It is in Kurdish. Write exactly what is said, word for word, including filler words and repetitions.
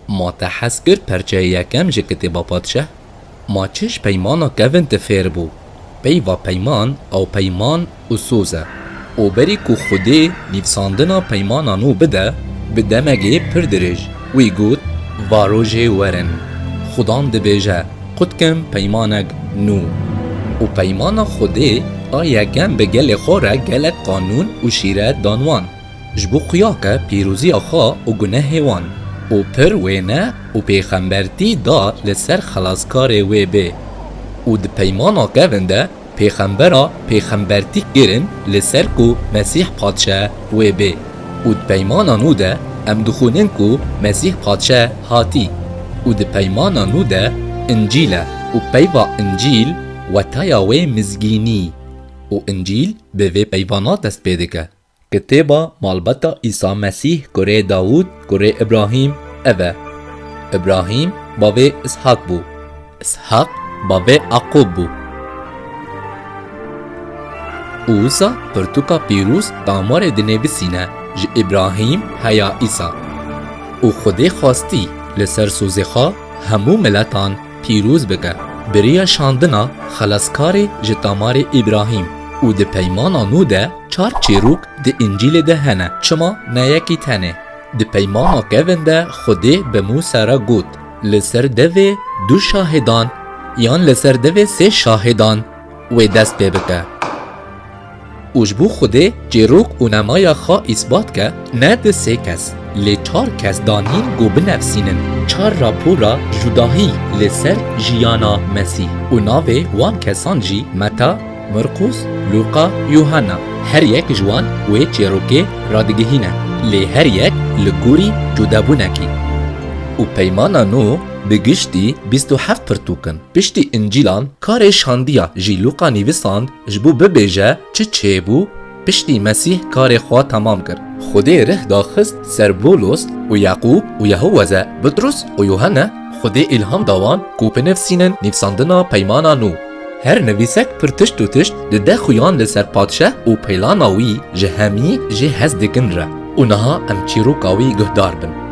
Ma te hez kir perçeyê yekem ji Kitêba Padşeh? Ma çi ji peymana kevin tu fêr bû? Peyva peyman ew peyman û soz e. Û berî ku Xwedê nivîsandina peymana nû bide, bi demekê pir dirêj, wî got, Va rojê werin, Xudan dibêje, qut kim peymanek nû. Û peymana Xwedê a yekem bi gelê xwe re gelek qanûn û şîret dan wan, ji bo xuya ke pîroziya xwe û gunehê wan, û pir wêne û pêxembertî da li ser xelaskarê wê bê. Û di peymana kevin de pêxembera pêxembertî kirin li ser ku Mesîh Padşe wê bê. Û di peymana nû de em dixwînin ku Mesîh Padşe hatî. Û di peymana nû de Încîl e. Û peyva Încîl wetaya wê mizgînî. Û Încîl bi vê peyvana dest pê dike. Kitêba malbata Îsa Mesîh kurê Dawûd, kurê Îbrahîm, ev e. Îbrahîm bavê Îshak bû. Îshak bavê Aqûb bû. Û wisa pirtûka pîroz damarê dinêvisîne ji Îbrahîm heya Îsa. Û Xwedê xwastî li ser sozê xwe hemû miletan pîroz bike. Beriya şandina xelaskarê ji damarê Îbrahîm. Û di peymana nû de çar çîrok di Încîlê de hene, çima ne yekî tenê? Di peymana kevin de Xwedê bi Mûse re got, Li ser devê du şahêdan yan li ser devê sê şahêdan wê dest pê bike. Û ji bo Xwedê çîrok û nemaya xwe îsbat ke, ne di sê kes, lê çar kes danîn ku binivîsînin çar rapora cudahî li ser jiyana Mesîh. Û navê wan kesan jî Meta, Mirqûs, Lûqa, Yuhanna, her yek ji wan wê çîrokê radigihîne, lê her yek li gorî cudabûnekî. Û peymana nû bi giştî bîst û heft pirtûk in. Piştî Încîlan karê şandiya jî Lûqa nivîsand ji bo bibêje çi çêbû piştî Mesîh karê xwe temam kir. Xwedê rih daxist ser Bolos û Yaqûb û Yehoweze, Bitrus û Yuhanne, Xwedê îlham da wan ku binivîsînin nivîsandina peymana nû. Her nivîsek pir tişt û tişt dide xuyan li ser Padşeh û plana wî ji hemî jê hez dikin re. Û niha em çîroka wî guhdar bin.